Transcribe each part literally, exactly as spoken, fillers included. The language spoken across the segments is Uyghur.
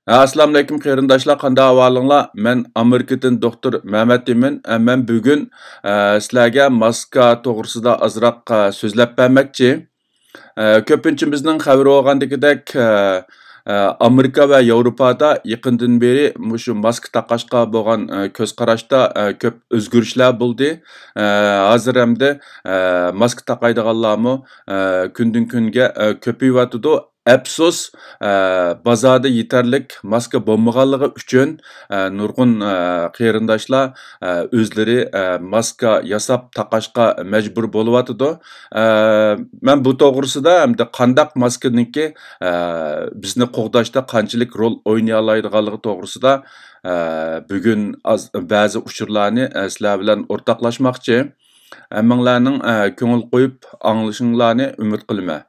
ئەسسالامۇئەلەيكۇم قېرىنداشلار، قانداق ئەھۋالىڭلار؟ مەن ئامېرىكىدىن دوختۇر مەمەت ئىمىن. ئە، مەن بۈگۈن، ئە، سىلەرگە ماسكا توغرىسىدا ئازراق، ئە، سۆزلەپ بەرمەكچى. ئە، كۆپىنچىمىزنىڭ خەۋىرى بولغاندىكىدەك، ئە، ئە، ئامېرىكا ۋە ياۋروپادا يېقىندىن بېرى مۇشۇ ماسكا تاقاشقا بولغان، ئە، كۆز قاراشتا، ئە، كۆپ ئۆزگىرىشلەر بولدى. ئە، ھازىر ئەمدى، ئە، ماسكا تاقايدىغانلارمۇ، ئە، كۈندىن كۈنگە، ئە، كۆپىيىۋاتىدۇ. ئەپسۇس، ئە، بازاردا يېتەرلىك ماسكا بولمىغانلىقى ئۈچۈن، ئە، نۇرغۇن، ئە، قېرىنداشلار، ئە، ئۆزلىرى، ئە، ماسكا ياساپ تاقاشقا مەجبۇر بولۇۋاتىدۇ. ئە، مەن بۇ توغرىسىدا ھەمدە قانداق ماسكىنىڭكى، ئە، بىزنى قوغداشتا قانچىلىك رول ئوينىيالايدىغانلىقى توغرىسىدا، ئە، بۈگۈن ئاز، بەزى ئۇچۇرلارنى، ئە، سىلەر بىلەن ئورتاقلاشماقچى. ھەممىڭلارنىڭ، ئە، كۆڭۈل قويۇپ ئاڭلىشىڭلارنى ئۈمىد قىلىمەن.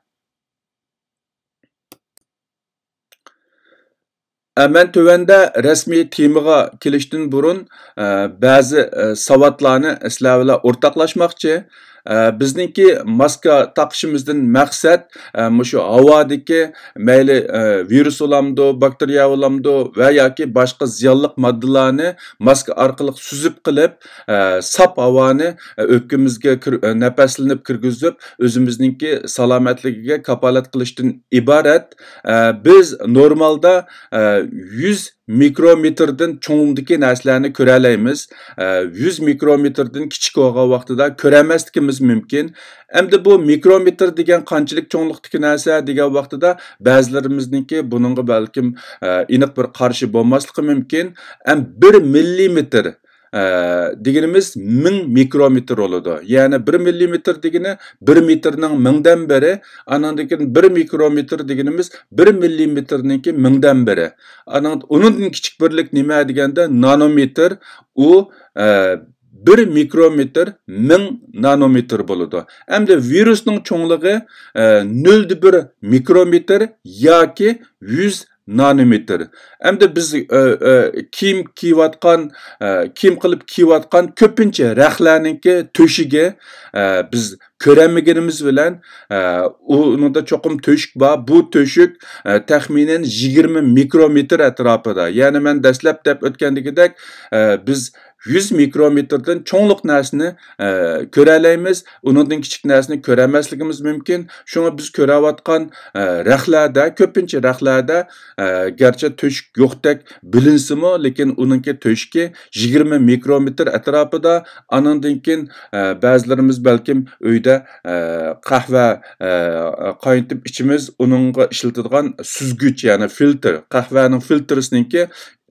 ئە، مەن تۆۋەندە رەسمىي تېمىغا كېلىشتىن بۇرۇن، ئە، بەزى، ئە، ساۋاتلارنى سىلەر بىلەن ئورتاقلاشماقچى. ئە، بىزنىڭكى ماسكا تاقىشىمىزدىن مەقسەت، ئە، مۇشۇ ھاۋادىكى مەيلى، ئە، ۋىرۇس بولامدۇ، باكتېرىيە بولامدۇ ۋە ياكى باشقا زىيانلىق ماددىلارنى ماسكا ئارقىلىق سۈزۈپ قىلىپ، ئە، ساپ ھاۋانى، ئە، ئۆپكىمىزگە كىر-، ئە، نەپەسلىنىپ كىرگۈزۈپ، ئۆزىمىزنىڭكى سالامەتلىكىگە كاپالەت قىلىشتىن ئىبارەت. ئە، بىز نورمالدا، ئە، يۈز مىكرومېتىردىن چوڭدىكى نەرسىلەرنى كۆرەلەيمىز. ئە، يۈز مىكرومېتىردىن كىچىك بولغان ۋاقتىدا كۆرەلمەسلىكىمىز مۇمكىن. ئەمدى بۇ مىكرومېتىر دېگەن قانچىلىك چوڭلۇقتىكى نەرسە دېگەن ۋاقتىدا بەزىلىرىمىزنىڭكى بۇنىڭغا بەلكىم، ئە، ئېنىق بىر قارشى بولماسلىقى مۇمكىن. ئەم، بىر مىللىمېتىر، ئە، دېگىنىمىز مىڭ مىكرومېتىر بولىدۇ. يەنى بىر مىللىمېتىر دېگىنى بىر مېتىرنىڭ مىڭدىن بىرى، ئانىڭدىن كېيىن بىر مىكرومېتىر دېگىنىمىز بىر مىللىمېتىرنىڭكى مىڭدىن بىرى. ئانىڭ، ئۇنىڭدىن كىچىك بىرلىك نېمە دېگەندە، نانومېتىر، ئۇ، ئە، بىر مىكرومېتىر مىڭ نانومېتىر بولىدۇ. ئەمدى ۋىرۇسنىڭ چوڭلۇقى، ئە، نۆلدە بىر مىكرومېتىر ياكى يۈز نانومېتىر. ئەمدى بىز، ئە، ئە، كىيىم كىيىۋاتقان، ئە، كىيىم قىلىپ كىيىۋاتقان كۆپىنچە رەخلەرنىڭكى تۆشۈكى، ئە، بىز كۆرەلمىگىنىمىز بىلەن، ئە، ئۇنىڭدا چوقۇم تۆشۈك بار. بۇ تۆشۈك، ئە، تەخمىنەن يىگىرمە مىكرومېتىر ئەتراپىدا. يەنى مەن دەسلەپ دەپ ئۆتكەندىكىدەك، ئە، بىز يۈز مىكرومېتىردىن چوڭلۇق نەرسىنى، ئە، كۆرەلەيمىز، ئۇنىڭدىن كىچىك نەرسىنى كۆرەلمەسلىكىمىز مۇمكىن. شۇڭا بىز كۆرەۋاتقان، ئە، رەخلەردە، كۆپىنچە رەخلەردە، ئە، گەرچە تۆشۈك يوقتەك بىلىنسىمۇ، لېكىن ئۇنىڭكى تۆشۈكى يىگىرمە مىكرومېتىر ئەتراپىدا. ئانىڭدىن كېيىن، ئە، بەزىلىرىمىز بەلكىم ئۆيدە، ئە، قەھۋە، ئە، قاينىتىپ ئىچىمىز، ئۇنىڭغا ئىشلىتىدىغان سۈزگۈچ، يەنى فىلتىر، قەھۋەنىڭ فىلتىرىسىنىڭكى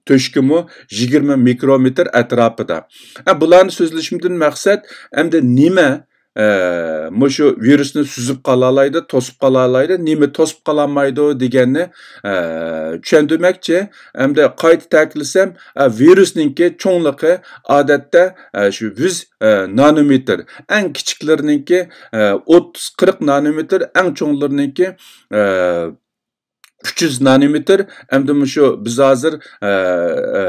تۆشۈكىمۇ يىگىرمە مىكرومېتىر ئەتراپىدا. ئە، بۇلارنى سۆزلىشىمدىن مەقسەت، ئەمدى نېمە، ئە، مۇشۇ ۋىرۇسنى سۈزۈپ قالالايدۇ، توسۇپ قالالايدۇ، نېمە توسۇپ قالالمايدۇ دېگەننى، ئە، چۈشەندۈرمەكچى. ئەمدى قايتا تەكىتلىسەم، ئە، ۋىرۇسنىڭكى چوڭلۇقى ئادەتتە، ئە، شۇ يۈز، ئە، نانومېتىر. ئەڭ كىچىكلىرىنىڭكى، ئە، ئوتتۇز، قىرىق نانومېتىر، ئەڭ چوڭلىرىنىڭكى، ئە، ئۈچ يۈز نانومېتىر. ئەمدى مۇشۇ بىز ھازىر، ئە، ئە،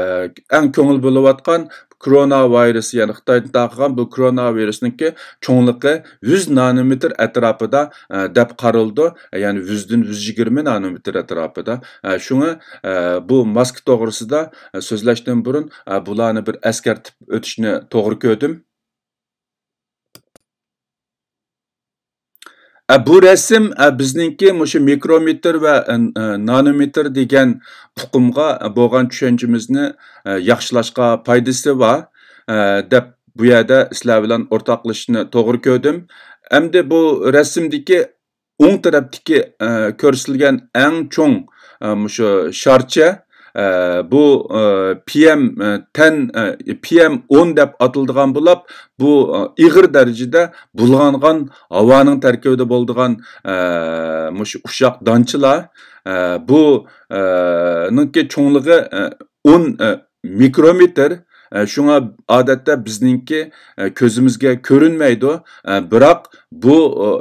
ئەڭ كۆڭۈل بۆلۈۋاتقان كورونا ۋىرۇسى، يەنى خىتايدىن تارقىغان بۇ كورونا ۋىرۇسنىڭكى چوڭلۇقى يۈز نانومېتىر ئەتراپىدا، ئە، دەپ قارىلىدۇ. يەنى يۈزدىن يۈز يىگىرمە نانومېتىر ئەتراپىدا. ئە، شۇڭا، ئە، بۇ ماسكا توغرىسىدا، ئە، سۆزلەشتىن بۇرۇن، ئە، بۇلارنى بىر ئەسكەرتىپ ئۆتۈشنى توغرا كۆردۈم. ئە، بۇ رەسىم، ئە، بىزنىڭكى مۇشۇ مىكرومېتىر ۋە، ئە، ئە، نانومېتىر دېگەن ئۇقۇمغا بولغان چۈشەنچىمىزنى، ئە، ياخشىلاشقا پايدىسى بار، ئە، دەپ بۇ يەردە سىلەر بىلەن ئورتاقلىشىشنى توغرا كۆردۈم. ئەمدى بۇ رەسىمدىكى ئوڭ تەرەپتىكى، ئە، كۆرسىتىلگەن ئەڭ چوڭ، ئە، مۇشۇ شارچە، ئە، بۇ، ئە، پىيەم، ئە، تەن، ئە، پىيەم ئون دەپ ئاتىلىدىغان بولۇپ، بۇ، ئە، ئېغىر دەرىجىدە بۇلغانغان ھاۋانىڭ تەركىبىدە بولىدىغان، ئە، مۇشۇ ئۇششاق دانچىلار، ئە، بۇ، ئە، نىڭكى چوڭلۇقى، ئە، ئون، ئە، مىكرومېتىر. ئە، شۇڭا ئادەتتە بىزنىڭكى، ئە، كۆزىمىزگە كۆرۈنمەيدۇ. ئە، بىراق بۇ،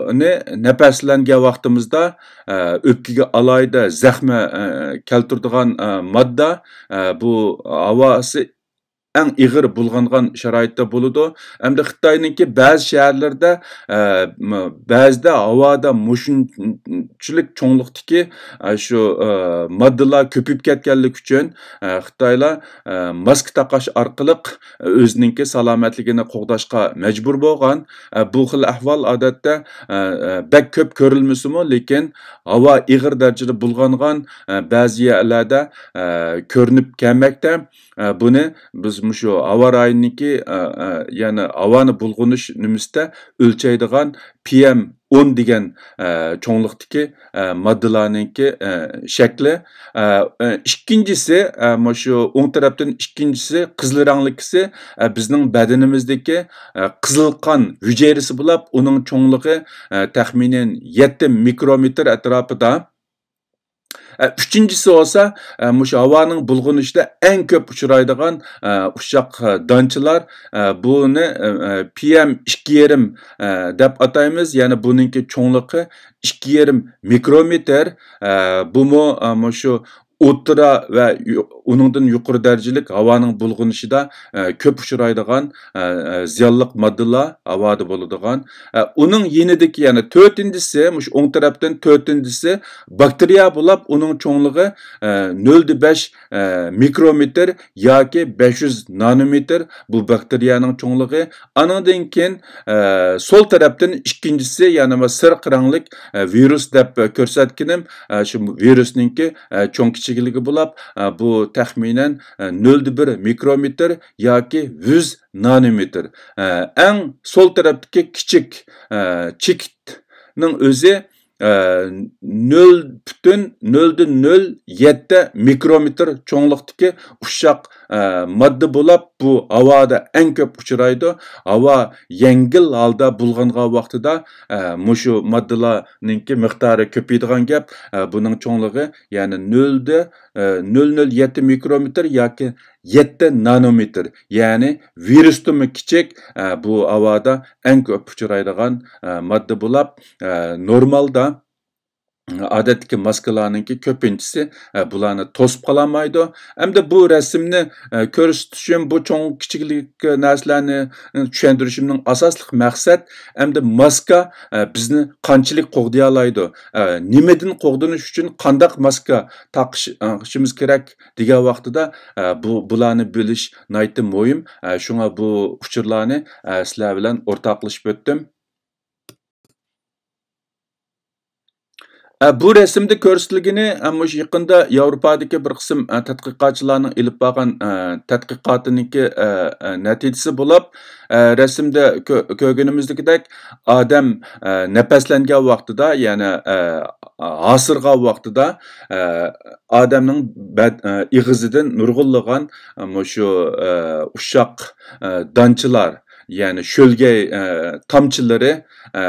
ئۇنى نەپەسلەنگەن ۋاقتىمىزدا، ئە، ئۆپكىگە ئالاھىدە زەخمە، ئە، كەلتۈرىدىغان، ئە، ماددا. ئە، بۇ ھاۋاسى ئەڭ ئېغىر بۇلغانغان شارائىتتا بولىدۇ. ئەمدى خىتاينىڭكى بەزى شەھەرلىرىدە، ئە، م-، بەزىدە ھاۋادا مۇشۇنچىلىك چوڭلۇقتىكى، ئە، شۇ، ئە، ماددىلار كۆپىيىپ كەتكەنلىكى ئۈچۈن، ئە، خىتايلار، ئە، ماسكا تاقاش ئارقىلىق ئۆزىنىڭكى سالامەتلىكىنى قوغداشقا مەجبۇر بولغان. ئە، بۇ خىل ئەھۋال ئادەتتە، ئە، ئە، بەك كۆپ كۆرۈلمىسىمۇ، لېكىن ھاۋا ئېغىر دەرىجىدە بۇلغانغان، ئە، بەزى يەرلەردە، ئە، كۆرۈنۈپ كەلمەكتە. ئە، بۇنى بىز مۇشۇ ھاۋا رايىنىڭكى، ئە، ئە، يەنى ھاۋانى بۇلغىنىش نېمىسىدە ئۆلچەيدىغان پىي ئېم ئون دېگەن، ئە، چوڭلۇقتىكى، ئە، ماددىلارنىڭكى، ئە، شەكلى. ئە، ئە، ئىككىنچىسى، ئە، مۇشۇ ئوڭ تەرەپتىن ئىككىنچىسى، قىزىل رەڭلىكىسى، ئە، بىزنىڭ بەدىنىمىزدىكى، ئە، قىزىل قان ھۈجەيرىسى بولۇپ، ئۇنىڭ چوڭلۇقى، ئە، تەخمىنەن يەتتە مىكرومېتىر ئەتراپىدا. ئە، ئۈچىنچىسى بولسا، ئە، مۇشۇ ھاۋانىڭ بۇلغىنىشىدا ئەڭ كۆپ ئۇچرايدىغان، ئە، ئۇششاق، ئە، دانچىلار. ئە، بۇنى، ئە، ئە، پىي ئېم ئىككى يېرىم، ئە، دەپ ئاتايمىز. يەنى بۇنىڭكى چوڭلۇقى ئىككى يېرىم مىكرومېتىر. ئە، بۇمۇ، ئە، مۇشۇ ئوتتۇرا ۋە يۇ-، ئۇنىڭدىن يۇقىرى دەرىجىلىك ھاۋانىڭ بۇلغىنىشىدا، ئە، كۆپ ئۇچرايدىغان، ئە، ئە، زىيانلىق ماددىلار ھاۋادا بولىدىغان. ئە، ئۇنىڭ يېنىدىكى، يەنى تۆتىنچىسى، مۇشۇ ئوڭ تەرەپتىن تۆتىنچىسى باكتېرىيە بولۇپ، ئۇنىڭ چوڭلۇقى، ئە، نۆل دە بەش، ئە، مىكرومېتىر ياكى بەش يۈز نانومېتىر، بۇ باكتېرىيەنىڭ چوڭلۇقى. ئانىڭدىن كېيىن، ئە، سول تەرەپتىن ئىككىنچىسى، يەنى سېرىق رەڭلىك، ئە، ۋىرۇس دەپ كۆرسەتكىنىم، ئە، شۇ ۋىرۇسنىڭكى، ئە، چوڭ كىچىكلىكى بولۇپ، ئە، بۇ تەخمىنەن، ئە، نۆل دە بىر مىكرومېتىر ياكى يۈز نانومېتىر. ئە، ئەڭ سول تەرەپتىكى كىچىك، ئە، چېكىتنىڭ ئۆزى، ئە، نۆل پۈتۈن نۆل دە نۆل يەتتە مىكرومېتىر چوڭلۇقتىكى ئۇششاق، ئە، ماددا بولۇپ، بۇ ھاۋادا ئەڭ كۆپ ئۇچرايدۇ. ھاۋا يەڭگىل ھالدا بۇلغانغان ۋاقتىدا، ئە، مۇشۇ ماددىلارنىڭكى مىقدارى كۆپىيىدىغان گەپ. ئە، بۇنىڭ چوڭلۇقى، يەنى نۆل دە، ئە، نۆل نۆل يەتتە مىكرومېتىر ياكى يەتتە نانومېتىر، يەنى ۋىرۇستىنمۇ كىچىك، ئە، بۇ ھاۋادا ئەڭ كۆپ ئۇچرايدىغان، ئە، ماددا بولۇپ، ئە، نورمالدا، ئادەتتىكى ماسكىلارنىڭكى كۆپىنچىسى، ئە، بۇلارنى توسۇپ قالالمايدۇ. ئەمدى بۇ رەسىمنى، ئە، كۆرسىتىشىم، بۇ چوڭ كىچىكلىك نەرسىلەرنى، ئە، چۈشەندۈرۈشۈمنىڭ ئاساسلىق مەقسەت، ئەمدى ماسكا، ئە، بىزنى قانچىلىك قوغدىيالايدۇ؟ ئە، نېمىدىن قوغدىنىش ئۈچۈن قانداق ماسكا تاقىش-، ئە، تاقىشىمىز كېرەك دېگەن ۋاقتىدا، ئە، بۇ، بۇلارنى بىلىش ناھايىتى مۇھىم. ئە، شۇڭا بۇ ئۇچۇرلارنى، ئە، سىلەر بىلەن ئورتاقلىشىپ ئۆتتۈم. ئە، بۇ رەسىمدە كۆرسىتىلگىنى، ئە، مۇشۇ يېقىندا ياۋروپادىكى بىر قىسىم، ئە، تەتقىقاتچىلارنىڭ ئېلىپ بارغان، ئە، تەتقىقاتىنىڭكى، ئە، ئە، نەتىجىسى بولۇپ، ئە، رەسىمدە كۆ-، كۆرگىنىمىزدىكىدەك ئادەم، ئە، نەپەسلەنگەن ۋاقتىدا، يەنى، ئە، ھاسىرىغان ۋاقتىدا، ئە، ئادەمنىڭ بەد-، ئە، ئېغىزىدىن نۇرغۇنلىغان، ئە، مۇشۇ، ئە، ئۇششاق، ئە، دانچىلار، يەنى شۆلگەي، ئە، تامچىلىرى، ئە،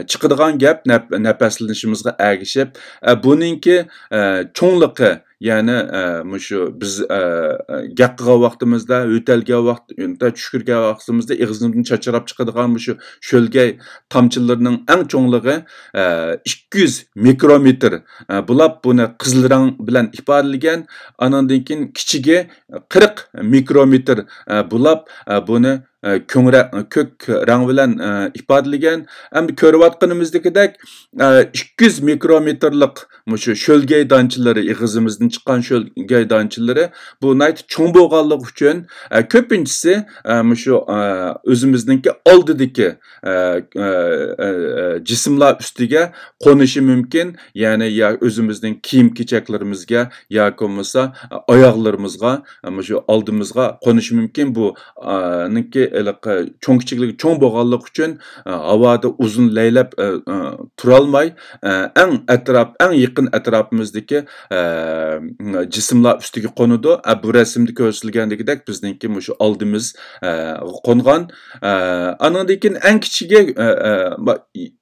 چىقىدىغان گەپ نەپ-، نەپەسلىنىشىمىزغا ئەگىشىپ، ئە، بۇنىڭكى، ئە، چوڭلۇقى، يەنى، ئە، مۇشۇ بىز، ئە، ئە، گەپ قىلغان ۋاقتىمىزدا، يۆتەلگەن ۋاقىت، چۈشكۈرگەن ۋاقتىمىزدا ئېغىزىمىزدىن چاچراپ چىقىدىغان مۇشۇ شۆلگەي تامچىلىرىنىڭ ئەڭ چوڭلۇقى، ئە، ئىككى يۈز مىكرومېتىر، ئە، بولۇپ، بۇنى قىزىل رەڭ بىلەن ئىپادىلىگەن. ئانىڭدىن كېيىن كىچىكى قىرىق مىكرومېتىر، ئە، بولۇپ، ئە، بۇنى، ئە، كۆڭرە-، كۆك رەڭ بىلەن، ئە، ئىپادىلىگەن. ئەمدى كۆرۈۋاتقىنىمىزدىكىدەك، ئە، ئىككى يۈز مىكرومېتىرلىق مۇشۇ شۆلگەي دانچىلىرى، ئېغىزىمىزدىن چىققان شۆلگەي دانچىلىرى، بۇ ناھايىتى چوڭ بولغانلىقى ئۈچۈن، ئە، كۆپىنچىسى، ئە، مۇشۇ، ئە، ئۆزىمىزنىڭكى ئالدىدىكى، ئە، ئە، ئە، ئە، جىسىملار ئۈستىگە قونۇشى مۇمكىن. يەنى يا ئۆزىمىزنىڭ كىيىم-كېچەكلىرىمىزگە ياكى بولمىسا ئاياغلىرىمىزغا، مۇشۇ ئالدىمىزغا قونۇشى مۇمكىن. بۇ، ئا، نىڭكى ھېلىقى چوڭ كىچىكلىكى چوڭ بولغانلىقى ئۈچۈن، ئا، ھاۋادا ئۇزۇن لەيلەپ، ئا، ئا، تۇرالماي، ئا، ئەڭ ئەتراپ، ئەڭ يېقىن ئەتراپىمىزدىكى، ئا، جىسىملار ئۈستىگە قونىدۇ. ئا، بۇ رەسىمدە كۆرسىتىلگەندىكىدەك بىزنىڭكى مۇشۇ ئالدىمىز، ئا، قونغان. ئا، ئانىڭدىن كېيىن ئەڭ كىچىكى، ئا، ئا، با-،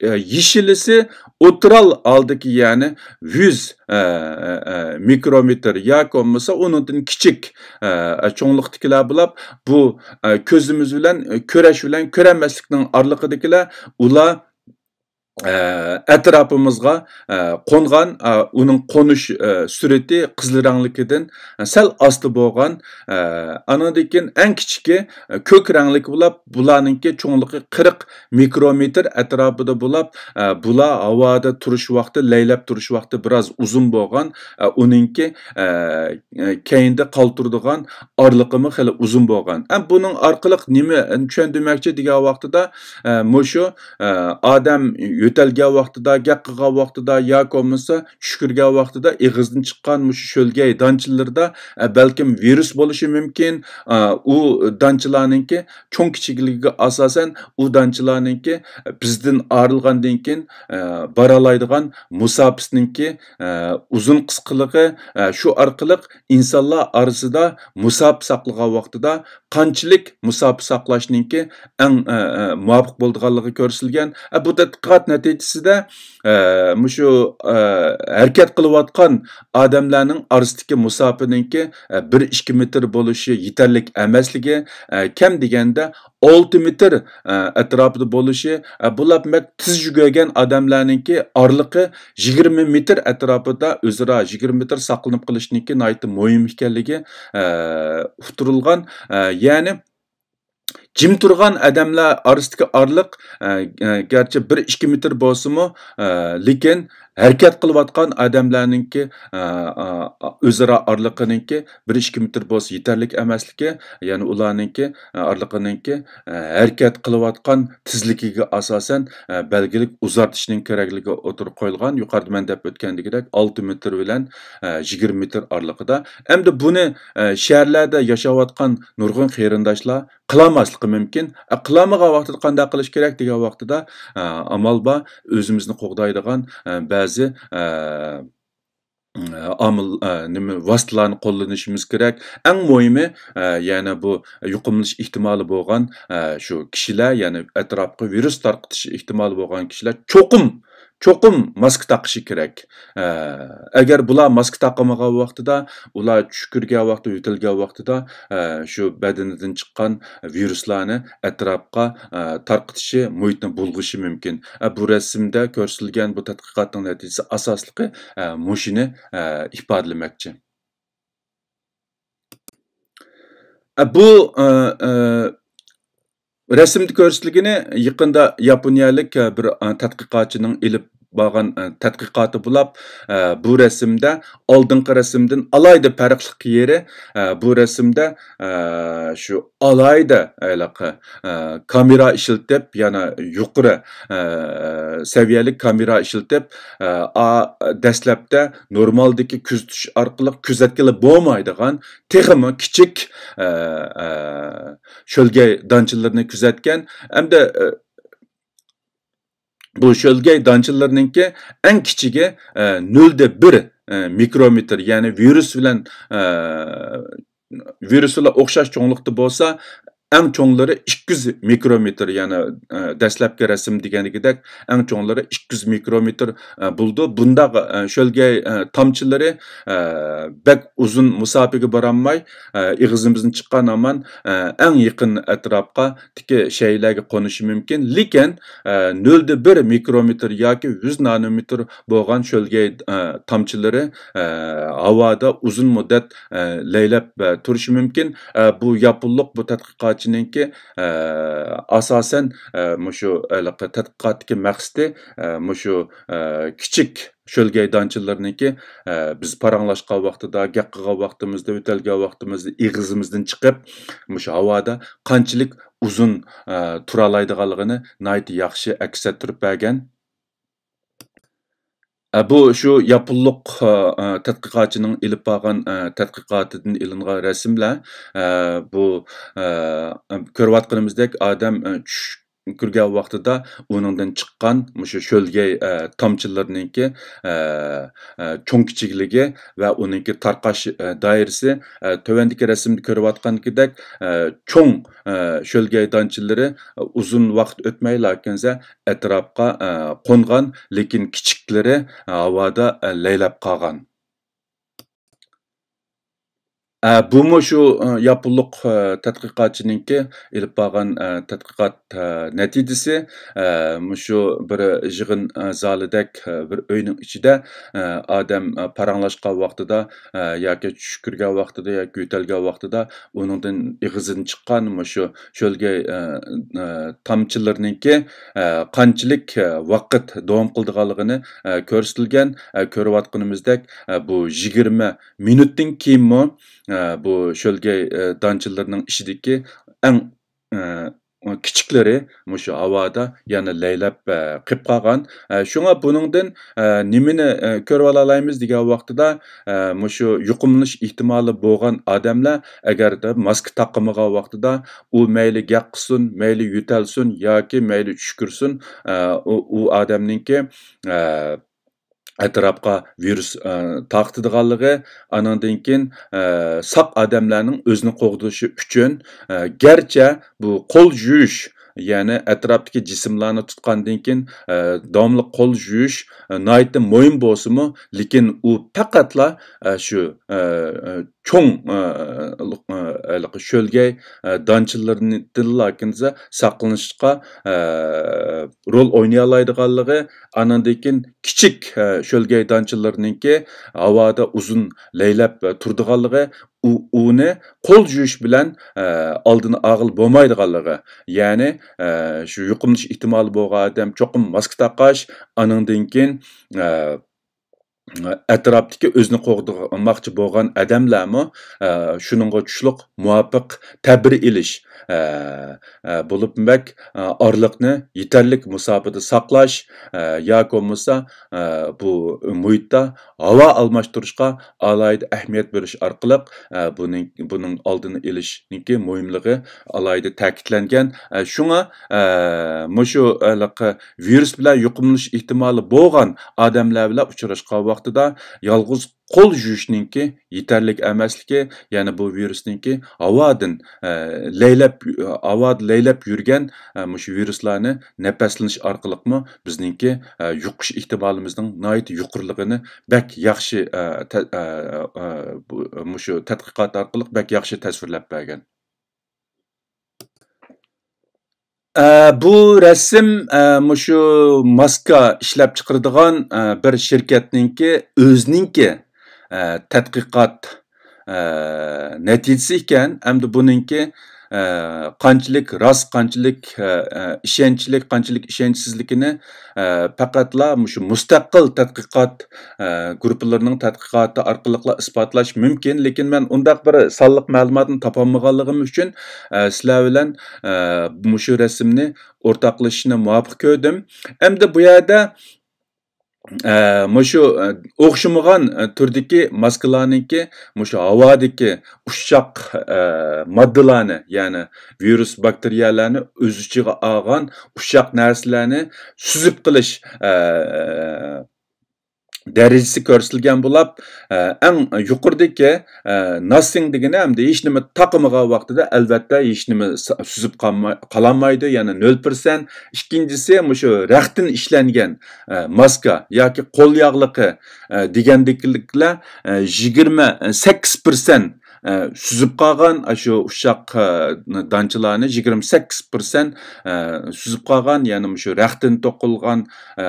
ئا، يېشىلىسى ئوتتۇرال ھالدىكى، يەنى يۈز، ئە، ئە، ئە، مىكرومېتىر ياكى بولمىسا ئۇنىڭدىن كىچىك، ئە، ئە، چوڭلۇقتىكىلەر بولۇپ، بۇ، ئە، كۆزىمىز بىلەن، ئە، كۆرۈش بىلەن كۆرەلمەسلىكنىڭ ئارىلىقىدىكىلەر، ئۇلار ئە، ئەتراپىمىزغا، ئە، قونغان، ئە، ئۇنىڭ قونۇش، ئە، سۈرئىتى قىزىل رەڭلىكىدىن، ئە، سەل ئاستا بولغان، ئە، ئانىڭدىن كېيىن ئەڭ كىچىكى، ئە، كۆك رەڭلىك بولۇپ، بۇلارنىڭكى چوڭلۇقى قىرىق مىكرومېتىر ئەتراپىدا بولۇپ، ئە، بۇلار ھاۋادا تۇرۇش ۋاقتى، لەيلەپ تۇرۇش ۋاقتى بىراز ئۇزۇن بولغان، ئە، ئۇنىڭكى، ئە، ئە، كەينىدە قالتۇرىدىغان ئارىلىقىمۇ خېلى ئۇزۇن بولغان. ئە، بۇنىڭ ئارقىلىق نېمە چۈشەندۈرمەكچى دېگەن ۋاقتىدا، ئە، مۇشۇ، ئە، ئادەم يۆتەلگەن ۋاقتىدا، گەپ قىلغان ۋاقتىدا ياكى بولمىسا چۈشكۈرگەن ۋاقتىدا ئېغىزدىن چىققان مۇشۇ شۆلگەي دانچىلىرىدا، ئە، بەلكىم ۋىرۇس بولۇشى مۇمكىن. ئە، ئۇ دانچىلارنىڭكى چوڭ كىچىكلىكىگە ئاساسەن، ئۇ دانچىلارنىڭكى بىزدىن ئايرىلغاندىن كېيىن، ئە، بارالايدىغان مۇساپىسىنىڭكى، ئە، ئۇزۇن قىسقىلىقى، ئە، شۇ ئارقىلىق ئىنسانلار ئارىسىدا مۇساپە ساقلىغان ۋاقتىدا قانچىلىك مۇساپە ساقلاشنىڭكى ئەڭ، ئە، ئە، مۇۋاپىق بولىدىغانلىقى كۆرسىتىلگەن. ئە، بۇ تەتقىقات نەتىجىسىدە، ئە، مۇشۇ، ئە، ھەرىكەت قىلىۋاتقان ئادەملەرنىڭ ئارىسىدىكى مۇساپىنىڭكى، ئە، بىر ئىككى مېتىر بولۇشى يېتەرلىك ئەمەسلىكى، ئە، كەم دېگەندە ئالتە مېتىر، ئە، ئەتراپىدا بولۇشى، ئە، بۇلار بەك تېز يۈگۈرگەن ئادەملەرنىڭكى ئارىلىقى يىگىرمە مېتىر ئەتراپىدا ئۆزئارا يىگىرمە مېتىر ساقلىنىپ قېلىشنىڭكى ناھايىتى مۇھىم ئىكەنلىكى، ئە، ئۇقتۇرۇلغان. ئە، يەنى جىم تۇرغان ئادەملەر ئارىسىدىكى ئارىلىق، ئە، ئە، گەرچە بىر ئىككى مېتىر بولسىمۇ، ئە، لېكىن ھەرىكەت قىلىۋاتقان ئادەملەرنىڭكى، ئە، ئە، ئۆزئارا ئارىلىقىنىڭكى بىر ئىككى مېتىر بولسا يېتەرلىك ئەمەسلىكى، يەنى ئۇلارنىڭكى، ئە، ئارىلىقىنىڭكى، ئە، ھەرىكەت قىلىۋاتقان تېزلىكىگە ئاساسەن، ئە، بەلگىلىك ئۇزارتىشنىڭ كېرەكلىكى ئوتتۇرىغا قويۇلغان. يۇقىرىدا مەن دەپ ئۆتكەندىكىدەك ئالتە مېتىر بىلەن، ئە، يىگىرمە مېتىر ئارىلىقىدا. ئەمدى بۇنى، ئە، شەھەرلەردە ياشاۋاتقان نۇرغۇن قېرىنداشلار قىلالماسلىقى مۇمكىن. ئە، قىلالمىغان ۋاقتىدا قانداق قىلىش كېرەك دېگەن ۋاقتىدا، ئە، ئامال بار، ئۆزىمىزنى قوغدايدىغان، ئە، بەزى، ئە، ئامىل، ئە، نېمە، ۋاسىتىلارنى قوللىنىشىمىز كېرەك. ئەڭ مۇھىمى، ئە، يەنە بۇ يۇقۇملىنىش ئېھتىمالى بولغان، ئە، شۇ كىشىلەر، يەنى ئەتراپقا ۋىرۇس تارقىتىش ئېھتىمالى بولغان كىشىلەر چوقۇم، چوقۇم ماسكا تاقىشى كېرەك. ئە، ئەگەر بۇلار ماسكا تاقىمىغان ۋاقتىدا، ئۇلار چۈشكۈرگەن ۋاقتىدا، يۆتەلگەن ۋاقتىدا، ئە، شۇ بەدىنىدىن چىققان ۋىرۇسلارنى ئەتراپقا، ئە، تارقىتىشى، مۇھىتنى بۇلغىشى مۇمكىن. ئە، بۇ رەسىمدە كۆرسىتىلگەن بۇ تەتقىقاتنىڭ نەتىجىسى ئاساسلىقى، ئە، مۇشۇنى، ئە، ئىپادىلىمەكچى. ئە، بۇ، ئە، ئە، رەسىمدە كۆرسىتىلگىنى يېقىندا ياپونىيەلىك، ئە، بىر، ئە، تەتقىقاتچىنىڭ ئېلىپ بارغان، ئە، تەتقىقاتى بولاپ، ئە، بۇ رەسىمدە ئالدىنقى رەسىمدىن ئالاھىدە پەرقلىق يېرى، ئە، بۇ رەسىمدە، ئە، شۇ ئالاھىدە ھېلىقى، ئە، كامېرا ئىشلىتىپ، يەنە يۇقىرى، ئە، سەۋىيەلىك كامېرا ئىشلىتىپ، ئە، ئا-، دەسلەپتە نورمالدىكى كۆزىتىش ئارقىلىق كۆزەتكىلى بولمايدىغان تېخىمۇ كىچىك، ئە، ئە، شۆلگەي دانچىلىرىنى كۆزەتكەن. ئەمدى، ئە، بۇ شۆلگەي دانچىلىرىنىڭكى ئەڭ كىچىكى، ئە، نۆلدە بىر، ئە، مىكرومېتىر، يەنى ۋىرۇس بىلەن، ئە، ۋىرۇس بىلەن ئوخشاش چوڭلۇقتا بولسا، ئەڭ چوڭلىرى ئىككى يۈز مىكرومېتىر، يەنى، ئە، دەسلەپكى رەسىم دېگەنلىكىدەك، ئەڭ چوڭلىرى ئىككى يۈز مىكرومېتىر، ئە، بولىدۇ. بۇنداق، ئە، شۆلگەي، ئە، تامچىلىرى، ئە، بەك ئۇزۇن مۇساپىگە بارالماي، ئە، ئېغىزىمىزدىن چىققان ھامان، ئە، ئەڭ يېقىن ئەتراپقا تىكى شەيئىلەرگە قونۇشى مۇمكىن، لېكىن، ئە، نۆلدە بىر مىكرومېتىر ياكى يۈز نانومېتىر بولغان شۆلگەي، ئە، تامچىلىرى، ئە، ھاۋادا ئۇزۇن مۇددەت، ئە، لەيلەپ، ئە، تۇرۇشى مۇمكىن. ئە، بۇ ياپونلۇق بۇ تەتقىقاتچىنىڭكى، ئە، ئاساسەن، ئە، مۇشۇ ھېلىقى تەتقىقاتتىكى مەقسىتى، ئە، مۇشۇ، ئە، كىچىك شۆلگەي دانچىلىرىنىڭكى، ئە، بىز پاراڭلاشقان ۋاقتىدا، گەپ قىلغان ۋاقتىمىزدا، يۆتەلگەن ۋاقتىمىزدا ئېغىزىمىزدىن چىقىپ، مۇشۇ ھاۋادا قانچىلىك ئۇزۇن، ئە، تۇرالايدىغانلىقىنى ناھايىتى ياخشى ئەكس ئەتتۈرۈپ بەرگەن. ئە، بۇ شۇ ياپونلۇق، ئە، ئە، تەتقىقاتچىنىڭ ئېلىپ بارغان، ئە، تەتقىقاتىدىن ئېلىنغان رەسىملەر. ئە، بۇ، ئە، كۆرۈۋاتقىنىمىزدەك ئادەم، ئە، چۈش كۆرگەن ۋاقتىدا ئۇنىڭدىن چىققان مۇشۇ شۆلگەي، ئە، تامچىلىرىنىڭكى، ئە، ئە، چوڭ كىچىكلىكى ۋە ئۇنىڭكى تارقاش، ئە، دائىرىسى، ئە، تۆۋەندىكى رەسىمدە كۆرۈۋاتقاندىكىدەك، ئە، چوڭ، ئە، شۆلگەي دانچىلىرى، ئە، ئۇزۇن ۋاقىت ئۆتمەيلا كەنزە ئەتراپقا، ئە، قونغان، لېكىن كىچىكلىرى ھاۋادا، ئە، لەيلەپ قالغان. ئە، بۇمۇ شۇ، ئە، ياپونلۇق، ئە، تەتقىقاتچىنىڭكى ئېلىپ بارغان، ئە، تەتقىقات، ئە، نەتىجىسى. ئە، مۇشۇ بىر يىغىن، ئە، زالىدەك، ئە، بىر ئۆينىڭ ئىچىدە، ئە، ئادەم، ئە، پاراڭلاشقان ۋاقتىدا، ئە، ياكى چۈش كۆرگەن ۋاقتىدا ياكى يۆتەلگەن ۋاقتىدا ئۇنىڭدىن ئېغىزىدىن چىققان مۇشۇ شۆلگەي، ئە، ئە، تامچىلىرىنىڭكى، ئە، قانچىلىك، ئە، ۋاقىت داۋام قىلىدىغانلىقىنى، ئە، كۆرسىتىلگەن. ئە، كۆرۈۋاتقىنىمىزدەك، ئە، بۇ يىگىرمە مىنۇتتىن كېيىنمۇ، ئە، بۇ شۆلگەي، ئە، دانچىلىرىنىڭ ئىچىدىكى ئەڭ، ئە، كىچىكلىرى مۇشۇ ھاۋادا يەنە لەيلەپ، ئە، قېلىپ قالغان. ئە، شۇڭا بۇنىڭدىن، ئە، نېمىنى، ئە، كۆرۈۋالالايمىز دېگەن ۋاقتىدا، ئە، مۇشۇ يۇقۇملىنىش ئېھتىمالى بولغان ئادەملەر ئەگەردە ماسكا تاقىمىغان ۋاقتىدا ئۇ مەيلى گەپ قىلسۇن، مەيلى يۆتەلسۇن ياكى مەيلى چۈش كۆرسۇن، ئە، ئۇ، ئۇ ئادەمنىڭكى، ئە، ئەتراپقا ۋىرۇس، ئە، تارقىتىدىغانلىقى، ئانىڭدىن كېيىن، ئە، ساق ئادەملەرنىڭ ئۆزىنى قوغدىشى ئۈچۈن، ئە، گەرچە بۇ قول يۇيۇش، يەنى ئەتراپتىكى جىسىملارنى تۇتقاندىن كېيىن، ئە، داۋاملىق قول يۇيۇش، ئە، ناھايىتى مۇھىم بولسىمۇ، لېكىن ئۇ پەقەتلا، ئە، شۇ، ئە، ئە، چوڭ، ئە، ئە، ھېلىقى شۆلگەي، ئە، دانچىلىرىدىنلا كىنزا ساقلىنىشقا، ئە، رول ئوينىيالايدىغانلىقى، ئانىڭدىن كېيىن كىچىك، ئە، شۆلگەي دانچىلىرىنىڭكى ھاۋادا ئۇزۇن لەيلەپ، ئە، تۇرىدىغانلىقى، ئۇ، ئۇنى قول يۇيۇش بىلەن، ئە، ئالدىنى ئالغىلى بولمايدىغانلىقى، يەنى، ئە، شۇ يۇقۇملىنىش ئېھتىمالى بولغان ئادەم چوقۇم ماسكا تاقاش، ئانىڭدىن كېيىن، ئە، ئەتراپتىكى ئۆزىنى قوغدىماقچى بولغان ئادەملەرمۇ، ئە، شۇنىڭغا چۈشلۈك مۇۋاپىق تەدبىر ئېلىش، ئە، ئە، بولۇپمۇ بەك، ئە، ئارىلىقنى يېتەرلىك مۇساپىدە ساقلاش، ئە، ياكى بولمىسا، ئە، بۇ مۇھىتتا ھاۋا ئالماشتۇرۇشقا ئالاھىدە ئەھمىيەت بېرىش ئارقىلىق، ئە، بۇنىڭ، بۇنىڭ ئالدىنى ئېلىشنىڭكى مۇھىملىقى ئالاھىدە تەكىتلەنگەن. ئە، شۇڭا، ئە، مۇشۇ ھېلىقى ۋىرۇس بىلەن يۇقۇملىنىش ئېھتىمالى بولغان ئادەملەر بىلەن ئۇچراشقان ۋاقتىدا يالغۇز قول يۇيۇشنىڭكى يېتەرلىك ئەمەسلىكى، يەنى بۇ ۋىرۇسنىڭكى ھاۋادىن، ئە، لەيلەپ، ھاۋادا لەيلەپ يۈرگەن، ئە، مۇشۇ ۋىرۇسلارنى نەپەسلىنىش ئارقىلىقمۇ بىزنىڭكى، ئە، يۇقۇش ئېھتىمالىمىزنىڭ ناھايىتى يۇقىرىلىقىنى بەك ياخشى، ئە، تە-، ئە، ئە، بۇ، مۇشۇ تەتقىقات ئارقىلىق بەك ياخشى تەسۋىرلەپ بەرگەن. ئە، بۇ رەسىم، ئە، مۇشۇ ماسكا ئىشلەپ چىقىرىدىغان، ئە، بىر شىركەتنىڭكى ئۆزىنىڭكى، ئە، تەتقىقات، ئە، نەتىجىسى ئىكەن. ئەمدى بۇنىڭكى، ئە، قانچىلىك راست، قانچىلىك، ئە، ئە، ئىشەنچلىك، قانچىلىك ئىشەنچسىزلىكىنى، ئە، پەقەتلا مۇشۇ مۇستەقىل تەتقىقات، ئە، گۇرۇپپىلىرىنىڭ تەتقىقاتى ئارقىلىقلا ئىسپاتلاش مۇمكىن. لېكىن مەن ئۇنداق بىر سانلىق مەلۇماتنى تاپالمىغانلىقىم ئۈچۈن، ئە، سىلەر بىلەن، ئە، مۇشۇ رەسىمنى ئورتاقلىشىشنى مۇۋاپىق كۆردۈم. ئەمدى بۇ يەردە، ئە، مۇشۇ، ئە، ئوخشىمىغان، ئە، تۈردىكى ماسكىلارنىڭكى مۇشۇ ھاۋادىكى ئۇششاق، ئە، ماددىلارنى، يەنى ۋىرۇس، باكتېرىيەلەرنى ئۆز ئىچىگە ئالغان ئۇششاق نەرسىلەرنى سۈزۈپ قىلىش، ئە، دەرىجىسى كۆرسىتىلگەن بولۇپ، ئە، ئەڭ يۇقىرىدىكى، ئە، nothing دېگىنى ئەمدى ھېچنېمە تاقىمىغان ۋاقتىدا، ئەلۋەتتە، ھېچنېمە سا-، سۈزۈپ قالما-، قالالمايدۇ، يەنى نۆل پىرسەنت. ئىككىنچىسى، مۇشۇ رەختتىن ئىشلەنگەن، ئە، ماسكا ياكى قول ياغلىقى، ئە، دېگەندىكىلەر، ئە، يىگىرمە سەككىز پىرسەنت، ئە، سۈزۈپ قالغان، ئاشۇ ئۇششاق، ئە، دانچىلارنى يىگىرمە سەككىز پىرسەنت، ئە، سۈزۈپ قالغان، يەنى مۇشۇ رەختتىن توقۇلغان، ئە،